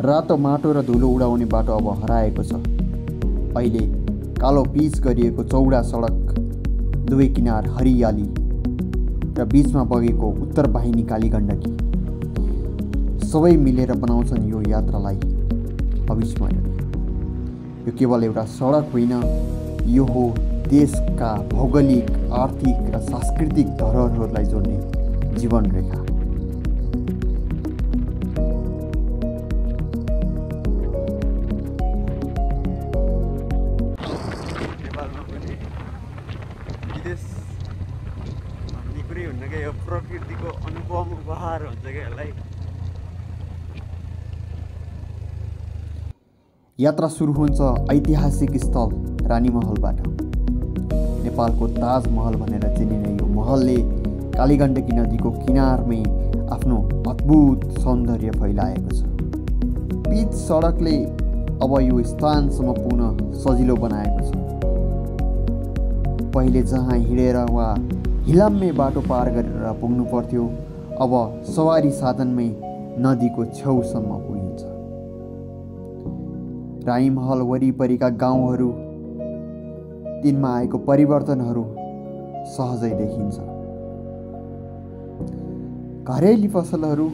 रातो माटो र धुलो उडाउने बाटो अब हराएको छ। अहिले कालो पिच गरिएको चौडा सडक, दुवै किनार हरियाली र बीचमा बगेको उत्तर वाहिनी कालीगण्डकी सबै मिलेर बनाउँछन् यो यात्रालाई अविस्मरणीय। यो केवल एउटा सडक होइन, यो हो देशका भौगोलिक, आर्थिक र सांस्कृतिक धरोहरहरूलाई जोड्ने जीवन रेखा। प्रकृतिको अनुपम उपहार हुन्छ क्या यसलाई। यात्रा सुरु हुन्छ ऐतिहासिक स्थल रानीमहलबाट। नेपालको ताजमहल भनेर चिनिने यो महलले कालीगण्डकी नदीको किनारमै आफ्नो अद्भुत सौन्दर्य फैलाएको छ। पिच सडकले अब यो स्थानसम्म पुग्न सजिलो बनाएको छ। पहिले जहाँ हिँडेर वा हिलाम्मे बाटो पार गरेर पुग्नु पर्थ्यो, अब सवारी साधनमै नदीको छेउसम्म पुगिन्छ। रानीमहल वरिपरिका गाउँहरू, तिनमा आएको परिवर्तनहरू सहजै देखिन्छ। घरेलु पसलहरू,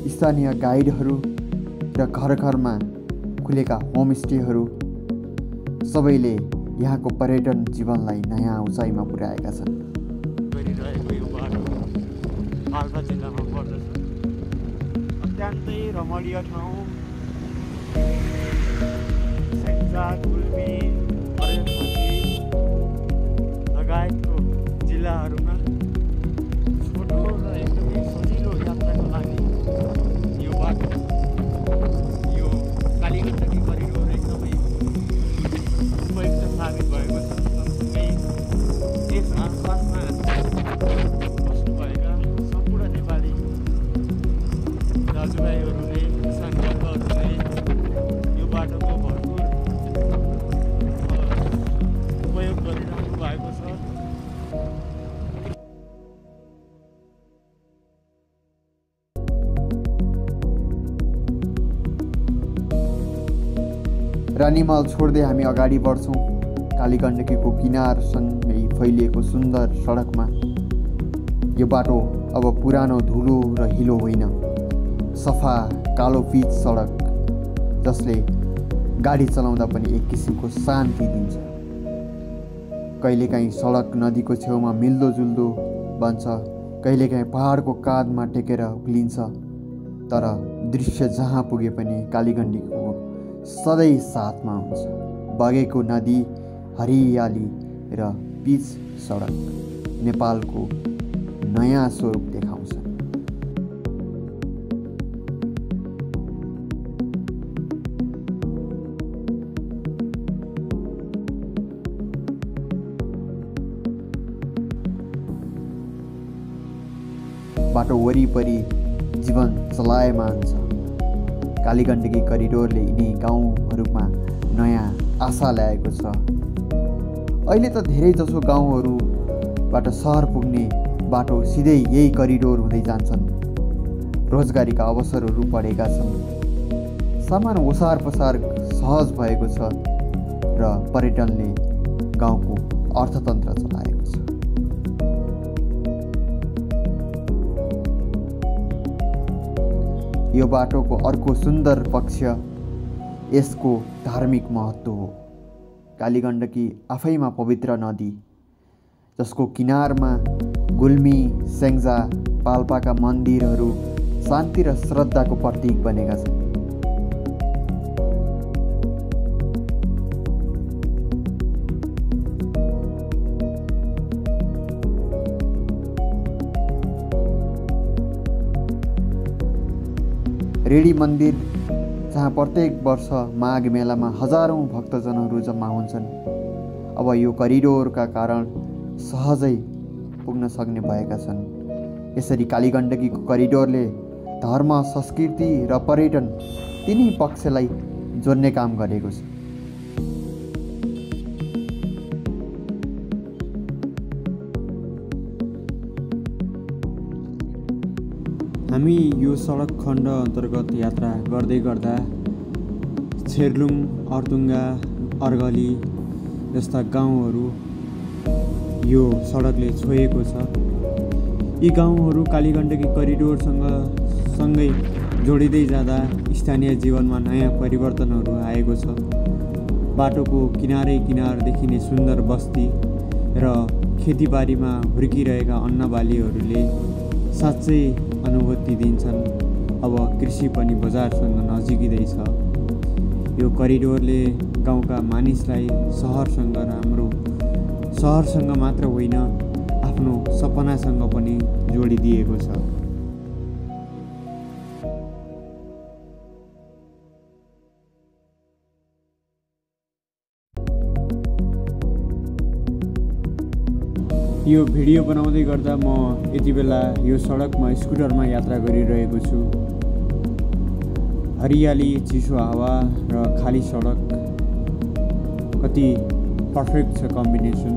स्थानीय गाइडहरू र घर घरमा खुलेका होमस्टेहरू सबैले यहाँको पर्यटन जीवनलाई नयाँ उचाइमा पुर्याएका छन्। यो बाटो पाल्पा जिल्लामा पर्दछ। अत्यन्तै रमणीय ठाउँ। सेन्जा, गुल्मी, अरेखसी लगायतको जिल्लाहरूमा छोटो र एकदमै सजिलो यात्राको लागि यो बाटो, यो कालीगण्डकी करिडोर एकदमै उपयुक्त साबित भएको छ। सँगसँगै यस आसपासमा बस्नुभएका सम्पूर्ण नेपाली दाजुभाइहरूले, किसान वर्गहरूले यो बाटोको भरपुर उपयोग गरिरहनु भएको छ। रानीमहल छोड्दै हामी अगाडि बढ्छौँ। कालीगण्डकीको किनारसँगै फैलिएको सुन्दर सडकमा यो बाटो अब पुरानो धुलो र हिलो होइन, सफा कालो पिच सडक जसले गाडी चलाउँदा पनि एक किसिमको शान्ति दिन्छ। कहिलेकाहीँ सडक नदीको छेउमा मिल्दोजुल्दो बन्छ, कहिलेकाहीँ पहाडको काँधमा टेकेर उक्लिन्छ, तर दृश्य जहाँ पुगे पनि कालीगण्डकीको सधैँ साथमा हुन्छ। बगेको नदी, हरियाली र पिच सडक नेपालको नयाँ स्वरूप देखाउँछ। बाटो वरिपरि जीवन चलायमान छ। कालीगण्डकी करिडोरले यिनी गाउँहरूमा नयाँ आशा ल्याएको छ। अहिले त धेरैजसो गाउँहरूबाट सहर पुग्ने बाटो सिधै यही करिडोर हुँदै जान्छन्। रोजगारीका अवसरहरू बढेका छन्, सामान ओसार पसार सहज भएको छ र पर्यटनले गाउँको अर्थतन्त्र चलाएको छ। यो बाटोको अर्को सुन्दर पक्ष यसको धार्मिक महत्त्व हो। कालीगण्डकी आफैमा पवित्र नदी, जसको किनारमा गुल्मी, सेङ्जा, पाल्पाका मन्दिरहरू शान्ति र श्रद्धाको प्रतीक बनेका छन्। रेडी मन्दिर, जहाँ प्रत्येक वर्ष माघ मेलामा हजारौँ भक्तजनहरू जम्मा हुन्छन्, अब यो करिडोरका कारण सहजै पुग्न सक्ने भएका छन्। यसरी कालीगण्डकीको करिडोरले धर्म, संस्कृति र पर्यटन तिनै पक्षलाई जोड्ने काम गरेको छ। हामी यो सडक खण्ड अन्तर्गत यात्रा गर्दै गर्दा छेर्लुङ, अर्तुङ्गा, अर्गली जस्ता गाउँहरू यो सडकले छोएको छ। यी गाउँहरू कालीगण्डकी करिडोरसँग सँगै जोडिँदै जाँदा स्थानीय जीवनमा नयाँ परिवर्तनहरू आएको छ। बाटोको किनारै किनार देखिने सुन्दर बस्ती र खेतीबारीमा हुर्किरहेका अन्नबालीहरूले साँच्चै अनुभूति दिन्छन्। अब कृषि पनि बजारसँग नजिकिँदैछ। यो करिडोरले गाउँका मानिसलाई सहरसँग मात्र होइन आफ्नो सपनासँग पनि जोडिदिएको छ। यो भिडियो बनाउँदै गर्दा म यति बेला यो सडकमा स्कुटरमा यात्रा गरिरहेको छु। हरियाली, चिसो हावा र खाली सडक कति पर्फेक्ट छ कम्बिनेसन।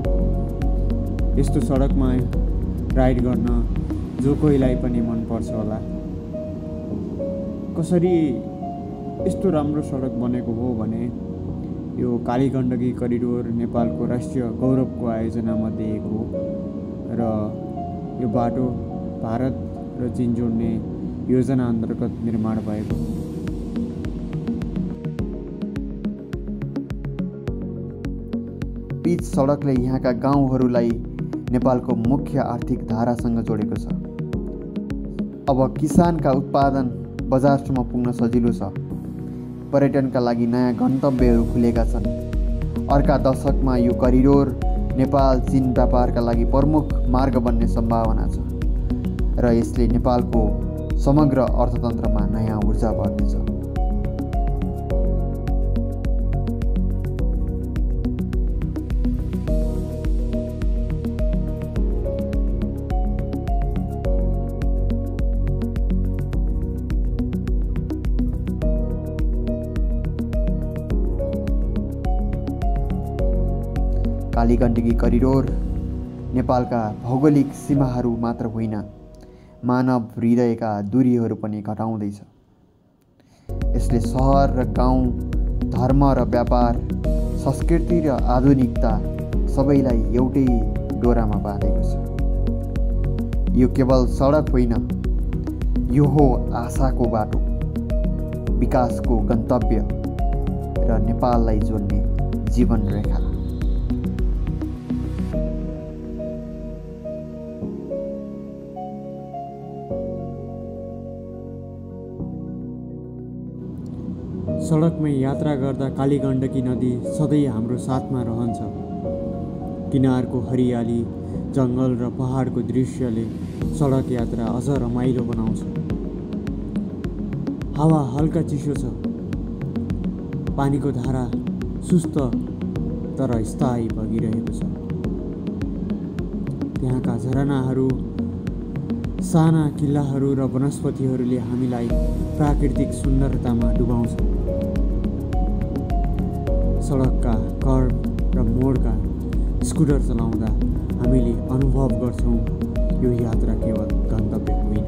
यस्तो सडकमा राइड गर्न जो कोहीलाई पनि मनपर्छ होला। कसरी यस्तो राम्रो सडक बनेको हो भने यो कालीगण्डकी करिडोर नेपालको राष्ट्रिय गौरवको आयोजनामध्ये एक हो र यो बाटो भारत र चीन जोड्ने योजना अन्तर्गत निर्माण भएको हो। पिच सडकले यहाँका गाउँहरूलाई नेपालको मुख्य आर्थिक धारासँग जोडेको छ। अब किसानका उत्पादन बजारसम्म पुग्न सजिलो छ। पर्यटनका लागि नयाँ गन्तव्यहरू खुलेका छन्। अर्का दशकमा यो करिडोर नेपाल चीन व्यापारका लागि प्रमुख मार्ग बन्ने सम्भावना छ र यसले नेपालको समग्र अर्थतन्त्रमा नयाँ ऊर्जा भर्नेछ। कालीगण्डकी करिडोर नेपालका भौगोलिक सीमाहरू मात्र होइन, मानव हृदयका दूरीहरू पनि घटाउँदैछ। यसले सहर र गाउँ, धर्म र व्यापार, संस्कृति र आधुनिकता सबैलाई एउटै डोरामा बाँधेको छ। यो केवल सडक होइन, यो हो आशाको बाटो, विकासको गन्तव्य र नेपाललाई जोड्ने जीवन रेखा। सडकमा यात्रा गर्दा कालीगण्डकी नदी सधैँ हाम्रो साथमा रहन्छ। किनारको हरियाली, जङ्गल र पहाडको दृश्यले सडक यात्रा अझ रमाइलो बनाउँछ। हावा हल्का चिसो छ। पानीको धारा सुस्त तर स्थायी बगिरहेको छ। त्यहाँका झरनाहरू, साना किल्लाहरू र वनस्पतिहरूले हामीलाई प्राकृतिक सुन्दरतामा डुबाउँछ। सडकका कर्भ र मोडका स्कुटर चलाउँदा हामीले अनुभव गर्छौँ यो यात्रा केवल गन्तव्य होइन,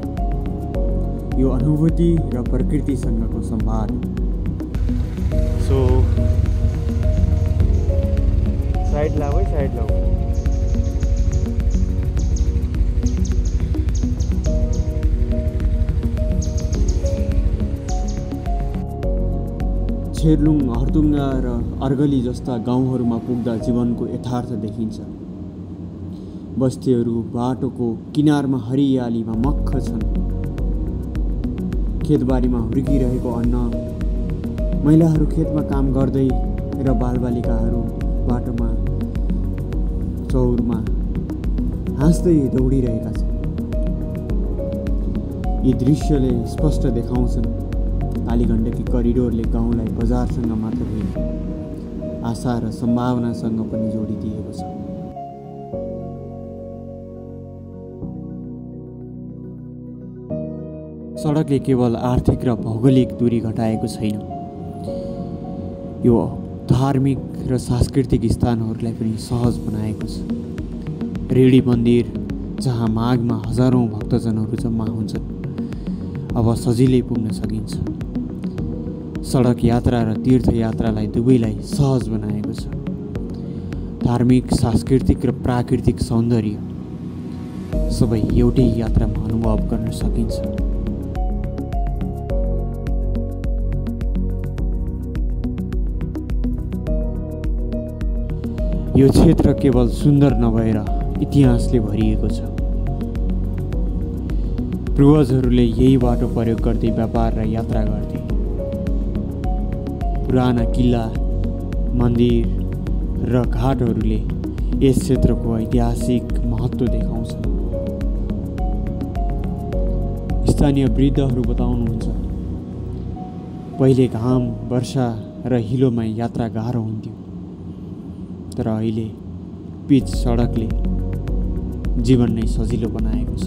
यो अनुभूति र प्रकृतिसँगको संवाद। सो साइड लाऊ है, साइड लाऊ। छेर्लुङ, हर्तुङ्गा र अर्गली जस्ता गाउँहरूमा पुग्दा जीवनको यथार्थ देखिन्छ। बस्तीहरू बाटोको किनारमा हरियालीमा मक्ख छन्। खेतबारीमा हुर्किरहेको अन्न, महिलाहरू खेतमा काम गर्दै र बालबालिकाहरू बाटोमा चौरमा हाँस्दै दौडिरहेका छन्। यी दृश्यले स्पष्ट देखाउँछन् कालीगण्डकी करिडोरले गाउँलाई बजारसँग मात्र होइन, आशा र सम्भावनासँग पनि जोडिदिएको छ। सडकले केवल आर्थिक र भौगोलिक दूरी घटाएको छैन, यो धार्मिक र सांस्कृतिक स्थानहरूलाई पनि सहज बनाएको छ। रेडी मन्दिर, जहाँ माघमा हजारौँ भक्तजनहरू जम्मा हुन्छन्, अब सजिलै पुग्न सकिन्छ। सडक यात्रा र तीर्थयात्रालाई दुवैलाई सहज बनाएको छ। धार्मिक, सांस्कृतिक र प्राकृतिक सौन्दर्य सबै एउटै यात्रामा अनुभव गर्न सकिन्छ। यो क्षेत्र केवल सुन्दर नभएर इतिहासले भरिएको छ। पूर्वजहरूले यही बाटो प्रयोग गर्दै व्यापार र यात्रा गर्थे। पुराना किल्ला, मन्दिर र घाटहरूले यस क्षेत्रको ऐतिहासिक महत्त्व देखाउँछन्। स्थानीय वृद्धहरू बताउनुहुन्छ, पहिले घाम, वर्षा र हिलोमा यात्रा गाह्रो हुन्थ्यो, तर अहिले पिच सडकले जीवन नै सजिलो बनाएको छ।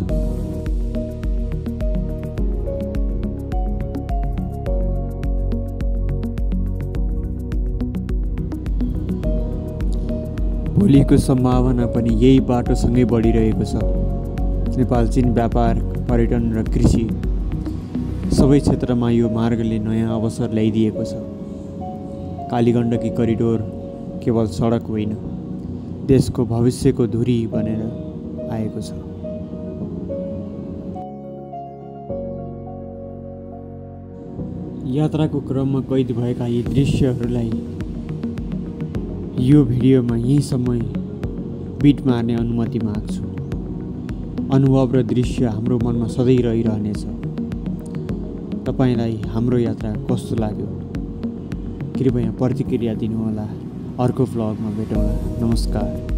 भोलिको सम्भावना पनि यही बाटोसँगै बढिरहेको छ। नेपाल चीन व्यापार, पर्यटन र कृषि सबै क्षेत्रमा यो मार्गले नयाँ अवसर ल्याइदिएको छ। कालीगण्डकी करिडोर केवल सडक होइन, देशको भविष्यको धुरी बनेर आएको छ। यात्राको क्रममा कैद भएका यी दृश्यहरूलाई यो भिडियोमा यहीँसम्म बिट मार्ने अनुमति माग्छु। अनुभव र दृश्य हाम्रो मनमा सधैँ रहिरहनेछ। तपाईँलाई हाम्रो यात्रा कस्तो लाग्यो? कृपया प्रतिक्रिया दिनुहोला। अर्को भ्लगमा भेटौँला। नमस्कार।